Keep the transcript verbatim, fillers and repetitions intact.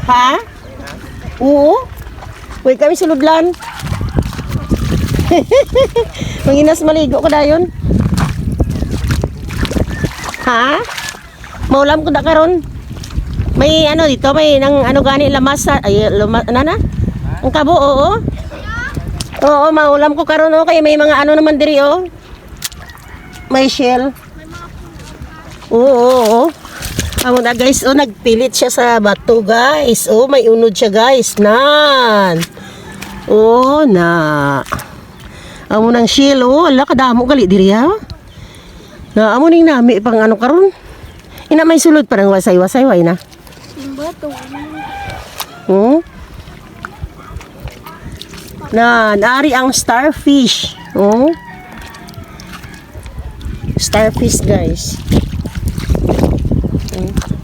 Ha? Oo. Uy, kami suludlan. Manginas maligo ka dayon. Ha? Maulam ko da karon. May ano dito, may nang ano gani lamas sa, ay, luma, ano na? Ang kabo, oo. Oo, maulam ko karon, oh, kay may mga ano naman diri, oh. May shell. Oo, oo, oo. Amo na, guys, oh, nagpilit siya sa bato, guys. Oh, may unod siya, guys. Nan. Oh, na. Amo nang shell, oh. Ala, kadamo gali diri, ha? Na, amo ning nami pang ano karon. Ina, may sulod pa ng wasay-wasay, way na. Simba to. Hmm? Na, naari ang starfish. Oh. Starfish, guys.